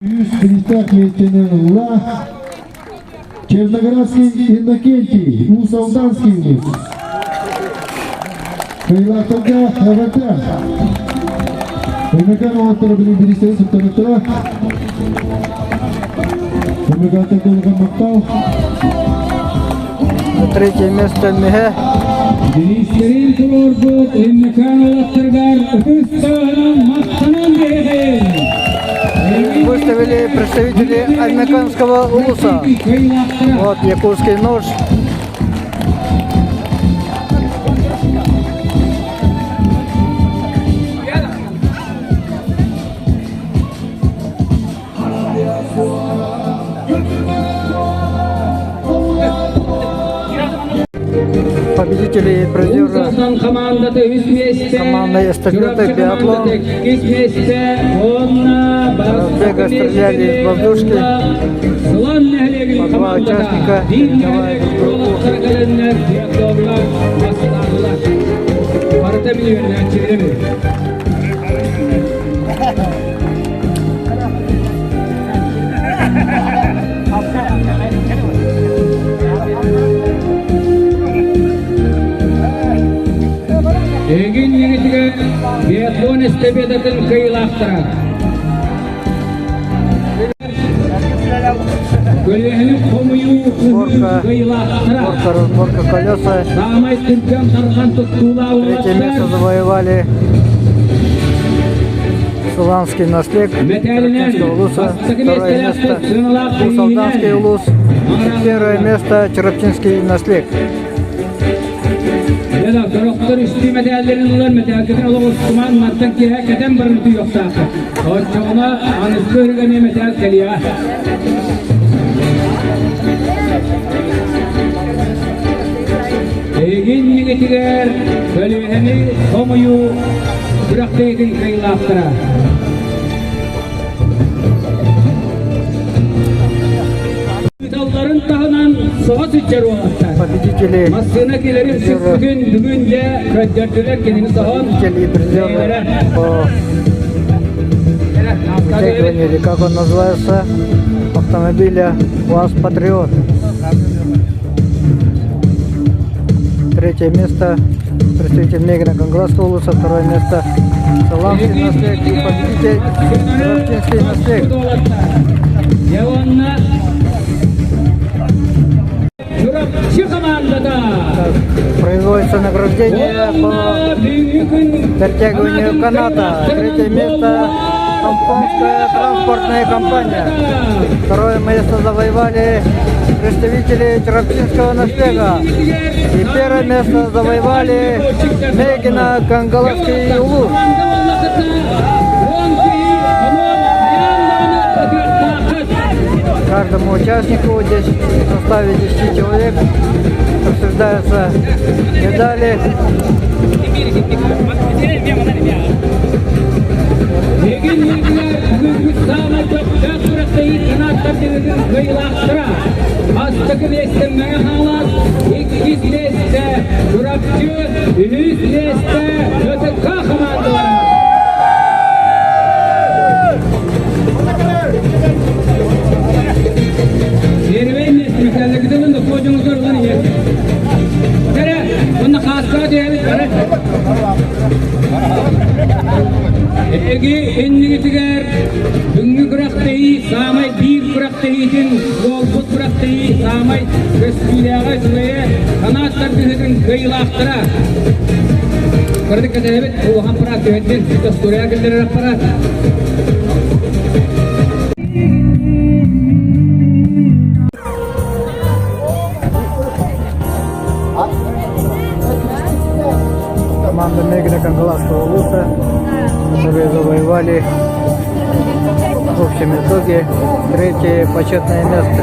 Үс бириистээх миэстэни ылла Черноградский Иннокентий, Уус Алданский улуус. Кыайыылаахтарга эҕэрдэ! Өймөкөөн уолаттара билигин бириистэри туттарыахтара. Өймөкөөттөргө улахан махтал. На третье место Меhe. Бириистерин туруорбут Өймөкөөн уолаттарыгар ытыс тыаһынан махтанан биһиги. Выставили представители Аймеканского улуса. Вот якутский нож. Победители и призеры командной эстафеты биатлон. Разбега стреляли из воздушки. По два участника передавая друг другу. Эгин нигитигэр биатлон эстафетатын кыайыылаахтара. Көлөһүнү хомуйуу Сборка, кыайыылаахтара. сборка, разборка колеса. Саамай түргэн тарҕан туттуулаах Третье место уолаттар завоевали Суланский наслег Чарапчинского улуса, второе место Усалданский улус и первое место Чарапчинский наслег. Сорохтор үстүү мэтээллэрин ылар мэтээлгитин олох устуман мантан киэһэ кэтэн баран утуйуохтаахха. Оччоҕуна аныгы өрүгэ эмиэ мэтээл кэлиэҕэ. Эйигин нигитигэр көлүөһэни хомуйуу күрэхтэһиитин кыайыылаахтара. Ыыталларын таһынан соҕо сылдьар уолаттар. Победители Массыына кэлэрин сүппүтүн бүгүн дьэ көрдөрдүлэр кинини соһон. Победители и призеры по вытягиванию, или как он называется, автомобиля УАЗ Патриот. Третье место представитель Мегина Кангаласского улуса, второе место Саламский наслег и победитель Сарафтинский наслег. Производится награждение по перетягиванию каната. Третье место Томпонская транспортная компания. Второе место завоевали представители Чарапчинского наслега. И первое место завоевали Мегина, Кангаласский и Улус. Каждому участнику здесь в составе 10 человек обсуждаются медали. Бастакы миэстэ Мэҥэ Хаҥалас, иккис миэстэ Чурапчы, үһүс миэстэ КТК хамаандалара. Первый миэстэ Михайловитын докуодьуҥутугар ылан иһэр. Кэрэ, уонна хааскаҕа түһэбит бары. Эһиги иннигитигэр бүгүҥҥү күрэхтэһии саамай биир күрэхтэһиитин, буолбут күрэхтэһии саамай көстүүлээҕэ үчүгэйэ, санаат тардыһыытын кыайыылаахтара. Кырдык кэтэһэбит, улахан аппарат түһэрдин, остуоруйа киллэрэр аппарат. Команда Мегина Кангаласского улуса, которые завоевали в общем итоге третье почетное место.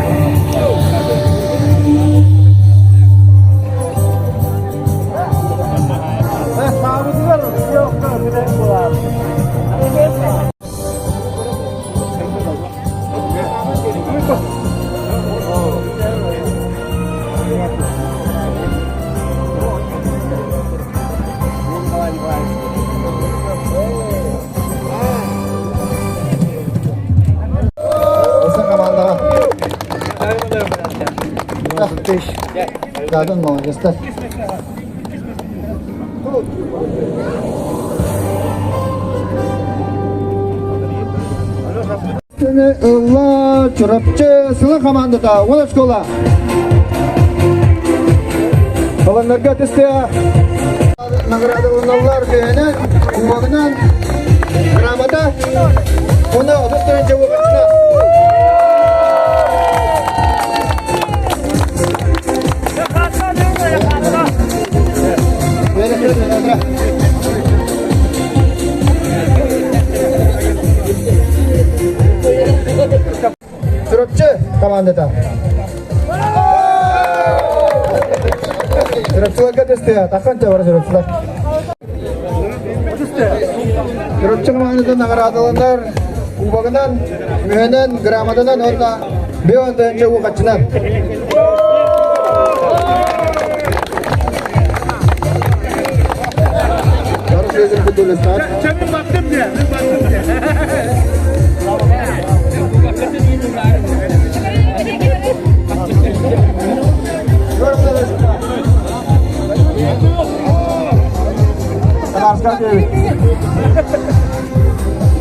тысяч. Задын молодецтар. Ылла Чурапчы сылы командата уон школа. Баланнарга түсті наградаланалар бүйенен, кубогынан, грамота, оны 34 уғытына. Чурапчы командата. Чурапчыларга түсті, таққанша бар чурапчылар. Чурапчы командата наградаланар кубогынан, мүһөнөн, грамотанан уонна беон тыһынча уухаччынан.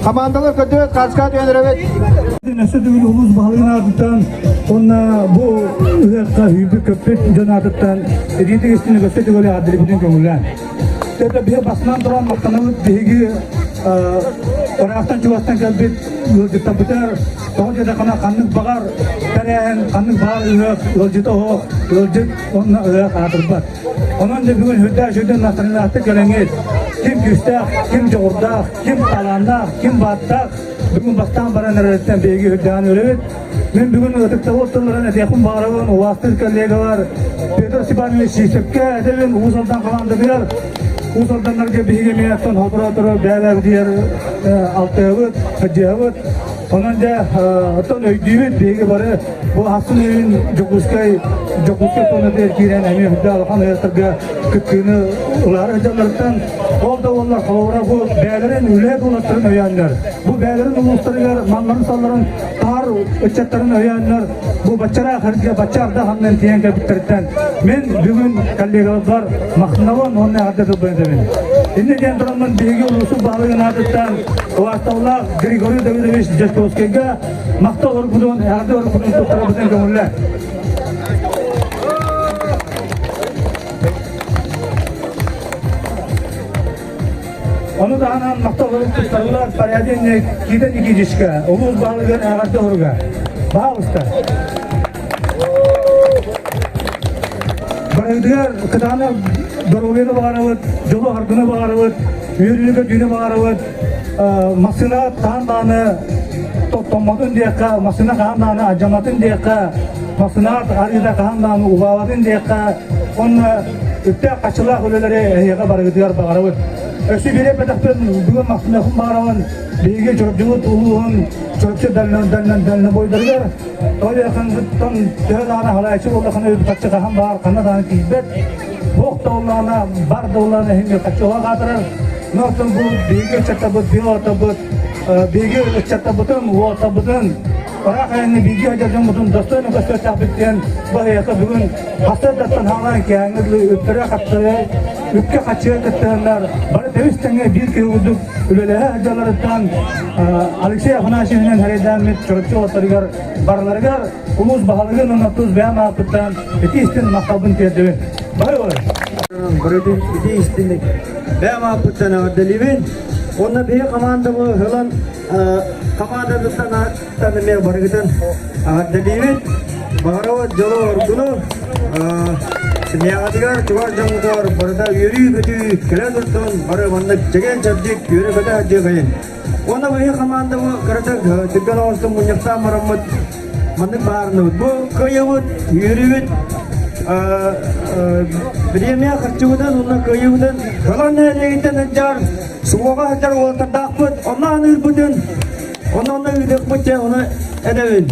Командалар көтөт, карска түөнөрөбөт. Өссө төгүл улуус баһылыгын аатыттан уонна бу ыһыахха сүүрбүт көппүт дьон аатыттан итиитик истиҥник өссө төгүл эҕэрдэлиибитин көҥүллээн. Тэтэ биһи басынан туран махтанабыт биһиги ыраахтан чугастан кэлбит ыалдьыттарбытыгар тоҕо диэтэххинэ ханнык баҕар тэрээһин, ханнык баҕар ыһыах ыалдьыта оһох, ыалдьыт уонна ыһыах аатырбат. Онон дьэ бүгүн сүрдээх сүрдэн настырынаахтык кэлэҥҥит ким күүстээх, ким дьоҕурдаах, ким талааннаах, ким бааттаах бүгүн бастаан баран эрэриттэн биһиги үрдээн үөрэбит. Мин бүгүн ытыктабыл тылларын этиэхпин баҕарабын убаастыыр коллегалар Петр Степанович Сиисэпкэ этэбин Уус Алдан хамаандатыгар Уус Алданнарга биһиги эмиэ оттон хоторо-хоторо бэйэ-бэйэбитигэр алтыһабыт, сылдьыһабыт. Онон дьэ оттон өйдүүбүт биһиги бары бу ахсын үйүн Дьокуускай Дьокуускай туонатыгар киирэн эмиэ үрдэ улахан ыһыахтарга кыттыыны ылаары сылдьалларыттан ол да буоллар холобура бу бэйэлэрин үлэһит уолаттарын өйөөннөр бу бэйэлэрин улуустарыгар малларын-салларын таар ыччаттарын өйөөннөр бу баччараах сиргэ бачча арда хамнан тиийэн кэлбиттэриттэн мин бүгүн коллегаларбар махтанабын уонна эҕэрдэ тылбын этэбин. Инньэ диэн тураммын биһиги улуусу баһылыгын аатыттан убаастабыллаах Григорий Давидович Дьячковскайга махтал оргутун, эҕэрдэ оргутун туттарабытын көҥүллэ. Ону таһынан махтал туттарылар Порядин Никита Никитичка, улуус баһылыгын эҕэрдэ оруга. Пожалуйста. Барыгытыгар кытаанах доруобуйаны баҕарабыт, дьолу-саргыны баҕарабыт, үөрүүнү-көтүүнү баҕарабыт. Массыына хаһан даҕаны тоттоммотун диэххэ, массыына хаһан даҕаны алдьамматын диэххэ, массыына арыыта хаһан даҕаны убаабатын диэххэ, уонна үптээх хаччылаах үлэлэри эһиэхэ барыгытыгар баҕарабыт. Өссө биир эппэтэхпин бүгүн махтаныахпын баҕарабын биһиги Чурапчыбыт улууһун Чурапчы дальнобойдарыгар Тойохонгуттан төһө даҕаны халааччы буоллахына үп-харчы хаһан баар ханна даҕаны тиийбэт. Туох да буоллаҕына, бар да буоллаҕына иһин харчылаах аатырар. Оттон бу биһиги ыччаттарбыт, биһиги уолаттарбыт, биһиги ыччаттарбытын, уолаттарбытын ыраах айанны бииргэ сылдьар дьоммутун достойно көрсүөхтээхпит диэн бу эһиэхэ бүгүн сарсыардаттан саҕалаан киэһээҥҥи дылы үптэрэ-хапчыга үпкэ-харчыга кыттыһаннар бары тэбис-тэҥҥэ биир киһи курдук үлэлэһэ сылдьалларыттан Алексей Афанасьевинэн эрэйдээммит Чурапчы уолаттарыгар барыларыгар улуус баһылыгын уонна тус бэйэм ааппыттан ити истин махталбын тиэрдэбин. Бары олор. Барытын ити истинник бэйэм ааппыттан эҕэрдэлиибин. Уонна биһи командабы ылан командабыттан эмиэ барыгытын эҕэрдэлиибин. Баҕарабыт дьолу-оргуну семьяҕытыгар, чугас дьоҥҥутугар барыта үөрүү-көтүү кэлэ турдун, бары маннык чэгиэн-чэбдик үөрэ-көтө сылдьыахайын. Уонна биһи хамаандабы кыратык түргэн оҥостон мунньахтаан бараммыт маннык баарынабыт. Бу кыайыбыт, үөрүүбүт бириэмийэ харчыбытын уонна кыайыыбытын Кылан нэһилиэгиттэн сылдьар, суоҕа сылдьар уолаттардаахпыт, онно аныырбытын, онно онно ыытыахпыт дьэ, ону этэбин.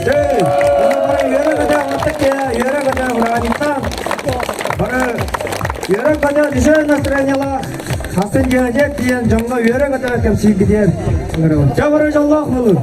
Эй, бары үөрэ-көтө үөрэ-көтө бырааһынньыктаах, бары үөрэ-көтө үчүгэй настроениелаах Хастын дьиэдьэт диэн дьоҥҥо үөрэ-көтө кэпсииргитигэр ыҥырабын. Дьэ бары дьоллоох буолун!